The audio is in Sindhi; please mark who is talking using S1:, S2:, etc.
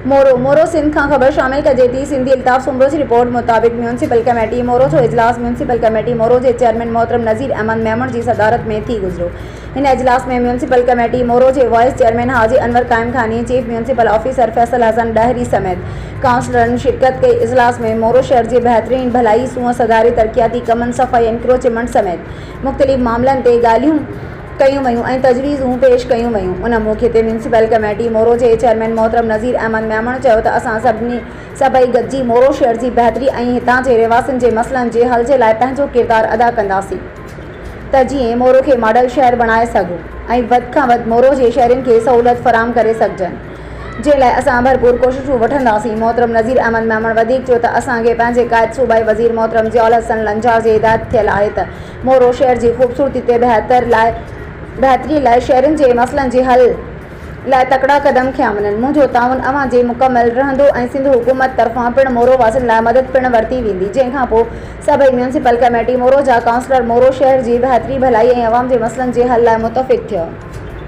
S1: مورو، مورو سنڌ کان خبر شامل ڪجي ٿي، سنڌي الطاف سومرو جي رپورٽ مطابق ميونسپل ڪميٽي مورو جو اجلاس ميونسپل ڪميٽي مورو جي چيئرمين محترم نذير احمد ميمڻ جي صدارت ۾ ٿي گذريو. هن اجلاس ۾ ميونسپل ڪميٽي مورو جي vice chairman Haji Anwar Qaimkhani, chief municipal officer Faisal Hassan Dahri سميت ڪائونسلرن شرڪت ڪئي. اجلاس ۾ مورو شهر جي بهترين ڀلائي، سونهن سڌاري، ترقياتي ڪمن، صفائي انڪروچمنٽ سميت مختلف معاملن تي ڳالهيون ڪيون ويون ۽ تجويزون پيش ڪيون ويون. ان موقعي تي ميونسپل ڪميٽي مورو جي چيئرمين محترم نذير احمد ميمڻ چيو ته اسان سڀني سڀئي گڏجي مورو شهر جي بهتري ۽ هتان جي رهواسين جي مسئلن جي حل جي لاء پنهنجو ڪردار ادا ڪنداسين ته جيئن مورو کي ماڊل شهر بڻائي سگهون ۽ وڌ کان وڌ مورو جي شهرين کي سهولت فراهم ڪري سگهجن جنهن لاء اسان ڀرپور ڪوششون وٺنداسين. محترم نذير احمد ميمڻ وڌيڪ چيو ته اسان کي پنهنجي قائد صوبائي وزير محترم ضياء الحسن لنجار جي هدايت ٿيل آهي ته مورو شهر جي خوبصورتي تي بهتر لاء بهتري لاء شهرين جي مسئلن جي حل لاء تڪڙا قدم کنيا وڃن. منهنجو تعاون اوهان جي مڪمل رهندو ۽ سنڌ حڪومت طرفان پڻ مورو واسين لاء مدد پڻ ورتي ويندي. جنهن کان پوء سڀئي ميونسپل ڪميٽي مورو جا ڪائونسلر مورو شهر جي بهتري، ڀلائي ۽ عوام جي مسئلن جي حل لاء متفق ٿيا.